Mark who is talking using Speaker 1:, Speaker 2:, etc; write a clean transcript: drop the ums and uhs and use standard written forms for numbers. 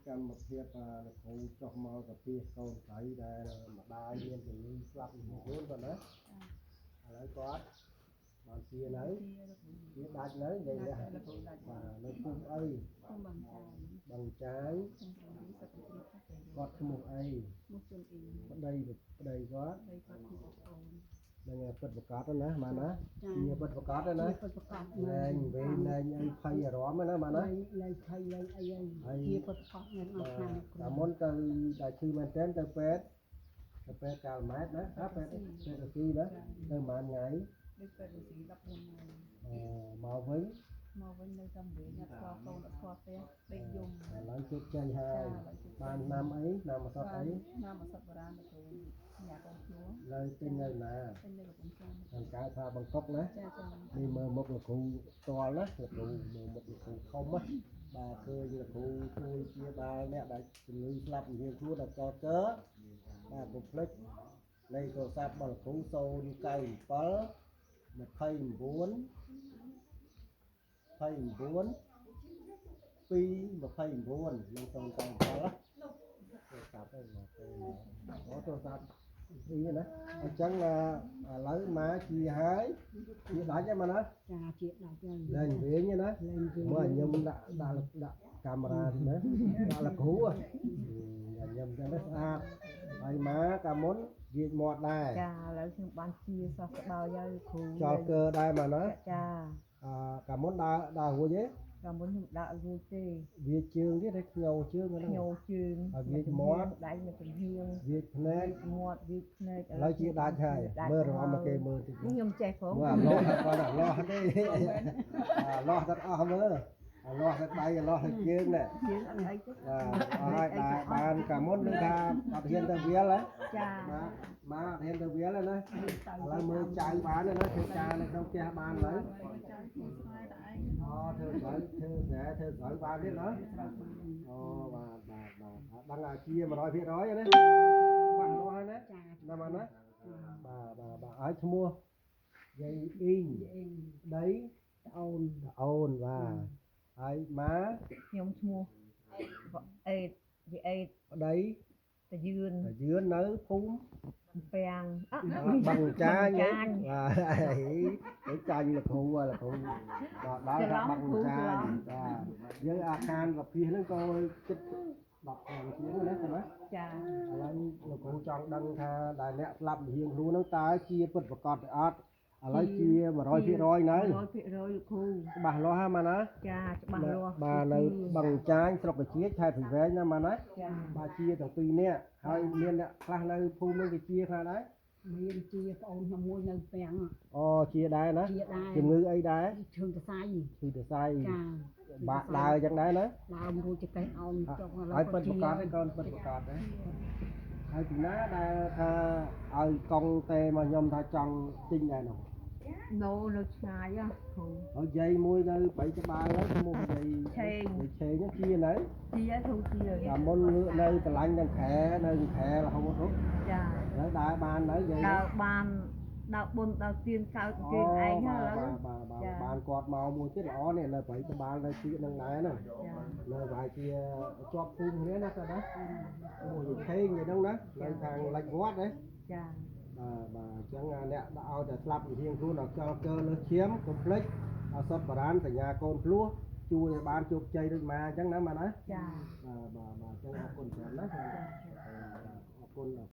Speaker 1: កម្មភាពលោកគ្រូចុះមកកាពីកូនស្រីដែលម្ដាយមានជំងឺស្លាប់ខ្លួនគាត់ណាឥឡូវគាត់បានជានៅជាដាច់នៅនិយាយលះបាទនៅភូមិអីបឹងចាយគាត់ឈ្មោះអីប្តីប្តីគាត់នឹងពិតប្រកបណាបាទណាជាពិតប្រកបណា
Speaker 2: ពិតប្រកប
Speaker 1: លែងវិញលែងអីភ័យអារម្មណ៍ណាបាទណា
Speaker 2: លែងភ័យលែងអីហើយជាពិតប្រកបនៅក្នុងឆ្នាំនេះ
Speaker 1: តែមុនទៅដល់ឈឺមែនទែនទៅពេទ្យទៅពេទ្យកាល់ម៉ែតណាហ่าពេទ្យពេទ្យរុស្ស៊ីណាទៅប្រហែលថ្ងៃ
Speaker 3: ដូចពេទ្យរុស្ស៊ី14ថ្ងៃ
Speaker 1: អឺមកវិញ
Speaker 3: មកវិញនៅតែវិញអត់ស្គាល់កូនអត់ស្គាល់ផ្ទះដេកយំ
Speaker 1: ឥឡូវជោគជ័យហើយបានឆ្នាំអីឆ្នាំអសត់អី
Speaker 3: ឆ្នាំអសត់បុរាណទៅញ៉ាកូនភ្លោះ
Speaker 1: នៅទិញនៅណា
Speaker 3: ទិញនៅកំពង់ចាម
Speaker 1: ខាងកើតថាបង្កុកណា
Speaker 3: ចាចា
Speaker 1: នេះមើលមុខលោកគ្រូផ្ទាល់ណាលោកគ្រូមើលមុខលោកគ្រូធំណាបាទឃើញលោកគ្រូជួយជាបាលអ្នកដែលជំងឺស្លាប់រៀងខ្លួនដល់កកើបាទកុំភ្លេចលេខទូរស័ព្ទរបស់លោកគ្រូ097 29 29 229និង097ទូរស័ព្ទហ្នឹងមកទៅអូទូរស័ព្ទនេះណាអញ្ចឹងឥឡូវមកជាហើយជាដាច់ហ្នឹងមកណា
Speaker 2: ចាជាដាច់ហើយ
Speaker 1: លែងវិញណា
Speaker 2: លែងវិញ
Speaker 1: មើលខ្ញុំដាក់ដាក់ដាក់កាមេរ៉ាណាដាក់លោកគ្រូខ្ញុំចឹងទៅស្អាតហើយមកកាលមុនវាចមាត់ដែរ
Speaker 3: ចាឥឡូវខ្ញុំបានជាសះស្បើយហើយគ្រូ
Speaker 1: ចោលកើដែរមកណា
Speaker 3: ចា
Speaker 1: អឺកាលមុនដើរដើររួចទេ
Speaker 3: កាលមុនខ្ញុំដើររួចទេ
Speaker 1: វាជើងទៀតហើយខ្ញោជើងហ្នឹង
Speaker 3: ខ្ញោជើង
Speaker 1: ហើយវាមាត់
Speaker 3: ដៃមកចំហៀង
Speaker 1: វាភ្នែក
Speaker 3: មាត់វាភ្នែក
Speaker 1: ឥឡូវជាដាច់ហើយមើលរំមកគេមើលតិច
Speaker 3: ខ្ញុំចេះផង
Speaker 1: មើលអាលោះគាត់អាលោះទេអាលោះទាំងអស់មើលអាលោះទាំងដៃអាលោះទាំងជើងនេះ
Speaker 3: ជើងអត់អីទេ
Speaker 1: បាទហើយដែរបានកាលមុននឹងថាអត់ហ៊ានទៅវាលហ៎
Speaker 3: ចា
Speaker 1: បាទមកអត់ហ៊ានទៅវាលណាឥឡូវមើលចៅបានណាធ្វើការនៅក្នុងផ្ទះបានហើយអូធ្វើស្រូវធ្វើស្រែធ្វើស្រូវបានទៀតណាអូបាទបាទបាទដឹងអាជា100%ណាបាក់លាស់ណា
Speaker 2: ចា
Speaker 1: ណាបាទណាបាទបាទបាទឲ្យឈ្មោះយាយអ៊ីង
Speaker 2: អ៊ីង
Speaker 1: ដី
Speaker 2: ប្អូន
Speaker 1: អូនបាទហើយម៉ា
Speaker 3: ខ្ញុំឈ្មោះអេតយីអេត
Speaker 1: ប្តី
Speaker 3: តាយឿន
Speaker 1: តាយឿននៅភូមិ
Speaker 3: ពាំង
Speaker 1: បឹងចាញបាទទៅចាញ់លោកគ្រូលោកគ្រូបាទដល់ថាបឹងចាញបាទយើងអាខានកាពីហ្នឹងក៏ចិត្ត10ឆ្នាំជាងណាណា
Speaker 3: ចា
Speaker 1: ឥឡូវលោកគ្រូចង់ដឹងថាដែលអ្នកស្លាប់លៀងខ្លួនហ្នឹងតើជាពិតប្រាកដឬអត់ឥឡូវជា100%នៅ
Speaker 3: 100%លោកគ្រូ
Speaker 1: ច្បាស់លាស់ហ្នឹងណា
Speaker 3: ចាច្បាស់លាស់
Speaker 1: បាទនៅបឹងចាញស្រុកកាជាខេត្តព្រៃវែងណាម៉ាណា
Speaker 3: ចា
Speaker 1: បាទជាទាំងពីរនាក់ហើយមានអ្នកខ្លះនៅភូមិនឹងគេជាខ្លះដែរ
Speaker 2: មានជាប្អូនខ្ញុំមួយនៅពាំង
Speaker 1: អូជាដែរណា
Speaker 2: ជាដែរ
Speaker 1: ជំងឺអីដែរ
Speaker 2: ឈើសរសៃ
Speaker 1: ឈឺសរសៃ
Speaker 2: ចា
Speaker 1: បាក់ដើរចឹងដែរណា
Speaker 2: ដើមរួចចកេះអោនចុះឥឡូវ
Speaker 1: ហើយពិតប្រកបឯកូនពិតប្រកបដែរហើយពីណាដែលថាឲ្យកង់ទេមកខ្ញុំថាចង់ទិញដែរនោះ
Speaker 3: ណូនៅឆ្ងាយហ៎គ្រូ
Speaker 1: ហើយយាយមួយនៅបីក្បាលហ្នឹងឈ្មោះយាយ
Speaker 3: ឆេង
Speaker 1: យាយឆេងហ្នឹងជានៅ
Speaker 3: ជាគ្រូជា
Speaker 1: តែមុននៅកន្លាញ់នឹងខែនៅខែរហូតនោះ
Speaker 3: ចា
Speaker 1: ឥឡូវដើរបាននៅយាយ
Speaker 3: ដើរបានដើរបុនដើរទៀនកើតគេឯងហើយ
Speaker 1: បាទបាទបាទបានគាត់មកមួយទៀតល្អនេះនៅប្រៃក្បាលនៅទីនឹងដែរហ្នឹងនៅប្រហែលជាជាប់ភូមិគ្នាណាគាត់ណាអូយឆេងឯហ្នឹងណានៅខាងលិចវត្តណា
Speaker 3: ចា
Speaker 1: បាទបាទអញ្ចឹងអ្នកដាក់ឲ្យតែស្លាប់វិធានខ្លួនដល់ចោលកើលើសឈាមកុំភ្លេចអសត់បារាណសញ្ញាកូនភ្លោះជួយឲ្យបានជោគជ័យដូចមកអញ្ចឹងណាបាទណា
Speaker 3: ចា
Speaker 1: បាទបាទបាទអញ្ចឹងអរគុណច្រើនណាអរគុណ